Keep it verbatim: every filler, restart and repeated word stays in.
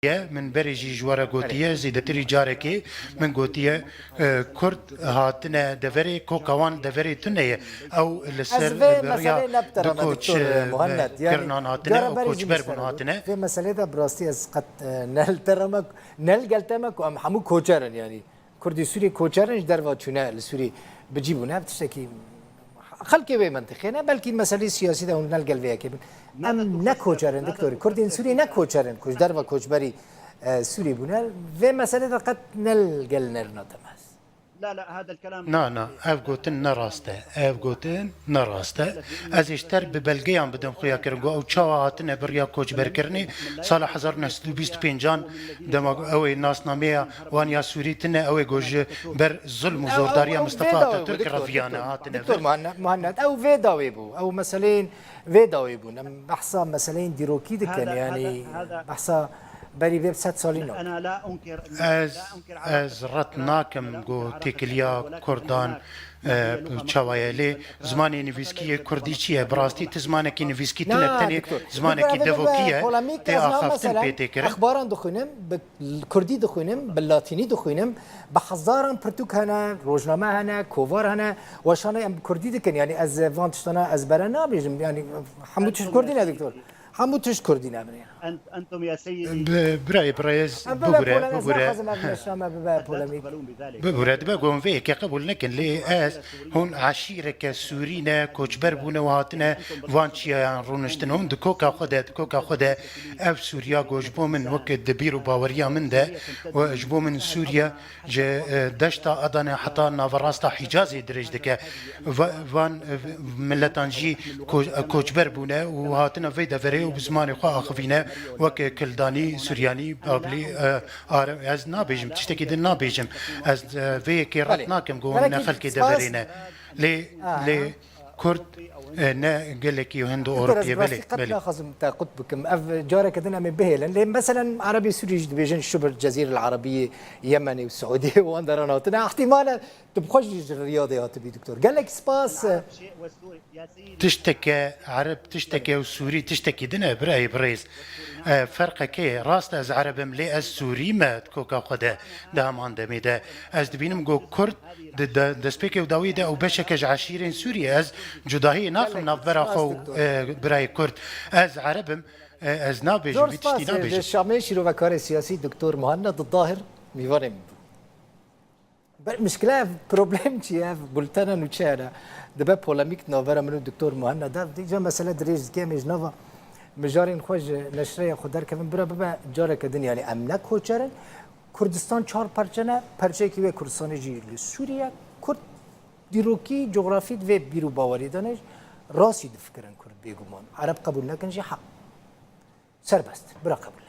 ye, min berê jî ji we re gotiye, zêdetirî carekê min gotiye, e, Kurd hatine deverê, koka wan deverê tune ye. Ew li ser vê riya meseleyê ne bi te du re me, koç, Doktor, e, Muhannet. Yani, kirnan hatine, cara ew berê jî koçber bûn misal hatine. Vê meselê de bi rastî ez qet, e, ne li te re me, ne li gel te me ku em hemû koçer in, yani. Kurdî Sûrî koçer in, ji derva çûne li Sûrî bi cî bûne. Ev tiştekî xelkê wê mentiqê ne, belkî meseleyê siyasî de hûn ne li gel vê yekê bin. Em ne koçer in, doktor. Kurdên Sûrî ne koçer in, ku ji derva koçberî, e, Sûrî bûne. Vê meselê de qet ne li gel nerina te me. Na, na, ev gotin ne rast e. Ev gotin ne rast e. Ez ê ji te re bi belgeyan bidim xuya kirin ku ew çawa hatine bi riya koçberkirinê. Sala hezar neh sed û bîst û pêncan dema ew ê nasnameya wan ya Sûrî tine, ew ê ku ji ber zulm û zordariya Mistefa Atatürk re viyane hatine vir. Doktor Muhannet, ew vê dawê bû. Ew meseleyên vê dawê bûn. Em behsa meseleyên dîrokî dikin, yani behsa berî vê bi sed salî ne. Ez, ez red nakim ku têkiliya Kurdan, e, çawa ye, lê zimanê nivîskî yê Kurdî çi ye? Bi rastî ti zimanekî nivîskî tune, tenê zimanekî devokî ye, tê axaftin pê tê kirin. Exbaran dixwînim, bi Kurdî dixwînim, bi Latînî dixwînim, bi hezaran pirtûk hene, rojname hene, kovar hene, weşane em bi Kurdî dikin. Yani ez van tiştana ezbere nabêjim. Yani hemû tişt Kurdî ne, doktor. Hemû tişt Kurdî ne, birêna. Bi-, birayê, birayê ez, bibûre, bibûre. Bibûre, dibe ku hûn vê yekê qebûl nekin, lê ez, hûn eşîreke Sûrî ne, koçber bûne û hatine van çiyayan rûniştin. Hûn di koka xwe de, di koka xwe de ev Sûriya ku ji bo min wek di bîr û baweriya min de û ji bo min Sûriye ji, e, deşta Adane heta naverasta Hicazê dirêj dike. Va-, van, e, miletan jî ko-, koçber bûne û hatine vê deverê û bi zimanê xwe axivîne wek Kildanî, Suryanî, Bablî, e, Arem. Ez nabêjim, tiştekî din nabêjim. Ez, e, vê yekê red nakim ku hûn ne xelkê deverê ne. Lê, lê Kurd, e, ne gelekî hin di Ewropiyê, belê, belê. Naxwazim te qut bikim. Ev careke din em ê bihêlin. Lê meselen Erebê Sûrî jî dibêjin şibir Cezîril Erebiyê, Yemenê û Siûdiyê û wan deran hatine. Îhtîmale tu bi xwe jî ji Riyadê hatibî, doktor. Gelek spas. Tişteke Ereb, tişteke û Sûrî, tiştekî din e, birayê birêz. E, ferqekê, rast e, ez Ereb im, lê ez Sûrî me di koka xwe de, di heman demê de. Ez dibînim ku Kurd di de-, destpêkê û dawî de ew beşeke ji eşîrên Sûrî ye. Ez cudahiyê naxim navbera xwe û, e, birayê Kurd. Ez Ereb im, e, ez nabêjim, vî tiştî nabêjim. Şamê şîrovekarê siyasî Doktor Muhannet Dahir mîvanê min bû. Ber-, mişkile ev, problem çi ye? Ev bultena nûçe ye. Dibe polemîk navbera min û Doktor Muhanna de. Dîca mesele dirêj dike, em ê ji nava mijarên xwe ji neşreya xwe derkevin. Bira bibe careke din, yani em ne koçer in. Kurdistan çar perçe ne, perçeyekî wê Kurdistanê jî li Sûriye. Kurd dîrokî, cografî di vê bîr û bawerî de ne. Rastî difikirin Kurd bêguman. Ereb qebûl nekin jî heq. Serbest. Bira qebûl.